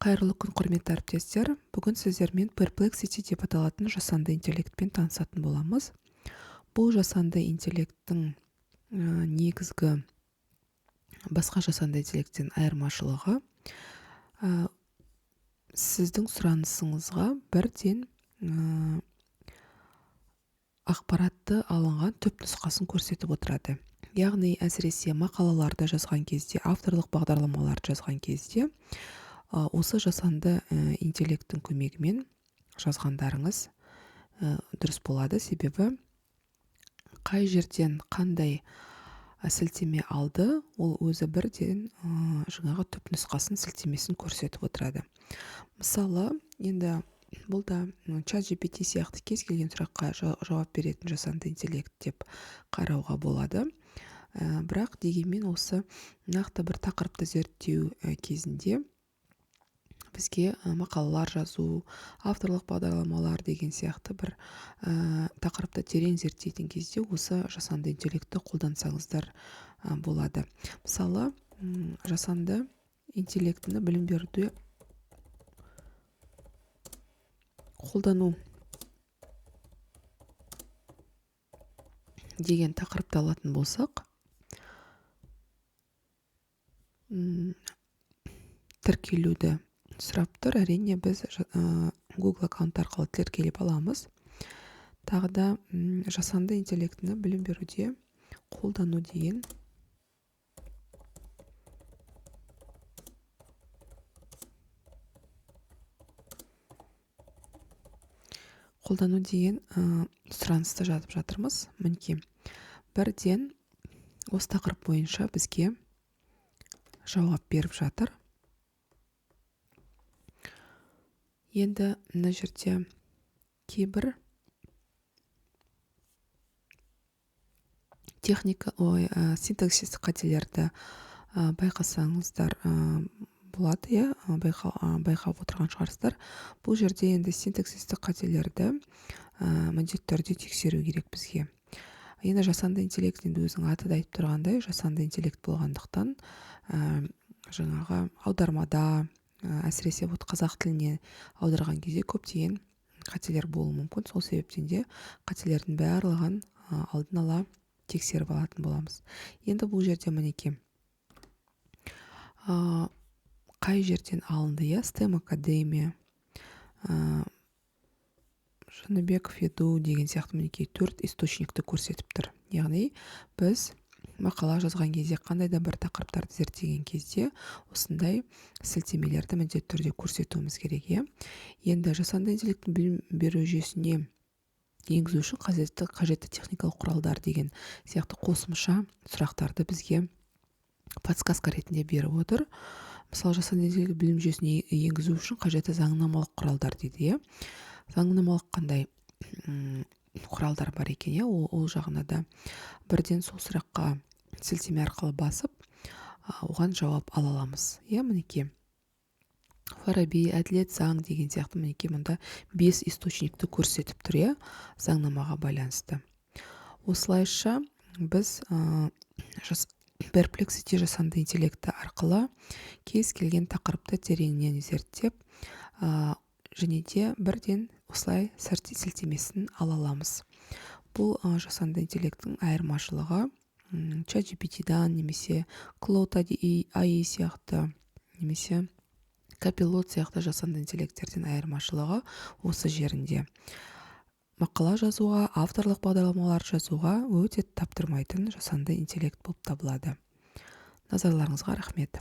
Қайырлы күн, құрметті әріптестер! Бүгін сіздермен Perplexity деп аталатын жасанды интеллектпен танысатын боламыз. Бұл жасанды интеллекттің негізгі басқа жасанды интеллекттен айырмашылығы сіздің сұранысыңызға бірден ақпаратты алынған түп нұсқасын көрсетіп отырады. Яғни әсіресе мақалаларды жазған кезде, авторлық бағдарламаларды жазған кезде осы жасанды интеллекттің көмегімен жазғандарыңыз дұрыс болады. Себебі қай жерден қандай сілтеме алды, ол өзі бірден жаңағы түп нұсқасын, сілтемесін көрсетіп отырады. Мысалы, енді бұл да ChatGPT сияқты кез келген сұраққа жауап беретін жасанды интеллект деп қарауға болады. Бірақ дегенмен осы нақты бір тақырыпты зерттеу кезінде бізге мақалалар жазу, авторлық бағдарламалар деген сияқты бір тақырыпты терең зерттейтін кезде осы жасанды интеллектті қолдансаңыздар болады. Мысалы, жасанды интеллектіні білім беруде қолдану деген тақырыпты алатын болсақ, тіркелуді сұрап тұр. Әрине, біз Google аккаунт арқылы тіркеліп аламыз. Тағы да жасанды интеллектіні білім беруде қолдану деген сұранысты жазып жатырмыз. Мінекей, бірден осы тақырып бойынша бізге жауап беріп жатыр. Енді мына жерде кейбір техника, синтаксистік қателерді байқасаңыздар болады, иә, байқап отырған шығарсыздар. Бұл жерде енді синтаксистік қателерді міндетті түрде тексеру керек бізге. Енді жасанды интеллект, енді өзінің аты да айтып тұрғандай, жасанды интеллект болғандықтан, жаңағы аудармада, әсіресе вот қазақ тіліне аударған кезде көптеген қателер болуы мүмкін. Сол себептен де қателердің барлығын алдын ала тексеріп алатын боламыз. Енді бұл жерде мінекей, қай жерден алынды, иә, STEM Академия, Жаныбеков Edu деген сияқты мінекей 4 источникті көрсетіп тұр. Яғни біз мақала жазған кезде, қандай да бір тақырыптарды зерттеген кезде осындай сілтемелерді міндетті түрде көрсетуіміз керек, иә. Енді жасанды интеллекттің білім беру жүйесіне енгізу үшін қажетті техникалық құралдар деген сияқты қосымша сұрақтарды бізге подсказка ретінде беріп отыр. Мысалы, жасанды интеллект білім жүйесіне енгізу үшін қажетті заңнамалық құралдар дейді, иә. Заңнамалық қандай құралдар бар екен, иә, ол жағына да бірден сол сұраққа сілтеме арқылы басып, оған жауап ала аламыз. Иә, мінекей Фараби, әділет, заң деген сияқты мінекей мұнда 5 источникті көрсетіп тұр, иә, заңнамаға байланысты. Осылайша біз Perplexity жасанды интеллекті арқылы кез келген тақырыпты тереңінен зерттеп, және де бірден осылай сілтемесін ала аламыз. Бұл жасанды интеллекттің айырмашылығы, ChatGPT-дан немесе Claude эй сияқты немесе Copilot сияқты жасанды интеллекттерден айырмашылығы осы жерінде. Мақала жазуға, авторлық бағдарламалар жазуға өте таптырмайтын жасанды интеллект болып табылады. Назарларыңызға рахмет.